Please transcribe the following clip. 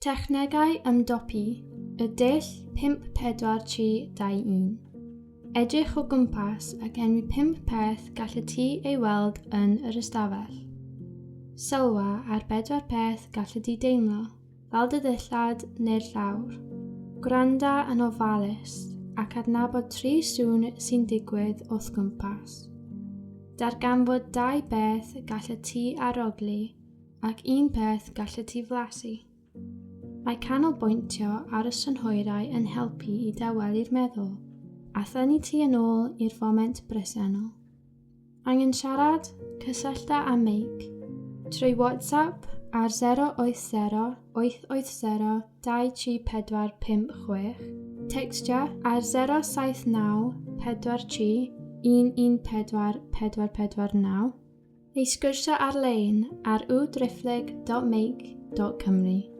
Technegau ymdopi, y dull 5 4 3 2 1. Edrych o gwmpas ac enwi pump peth gallet ti ei weld yn yr ystafell. Sylwa ar bedwar peth gallet ti deimlo, fel dy ddillad neu'r llawr. Gwranda yn ofalus ac adnabod tri sŵn sy'n digwydd o'th gwmpas. Darganfod dau beth gallet ti arogli Ac un peth gallet ti flasu. Mae canolbwyntio ar y synhwyrau yn helpu i dawelu'r meddwl a thynnu ti yn ôl i'r foment bresennol. Angen siarad? Cysyllta â Meic trwy WhatsApp ar 080 880 234 56, tecstia ar 079 43 114 449, Neu sgwrsio ar-lein ar www.driphlyg.meic.cymru.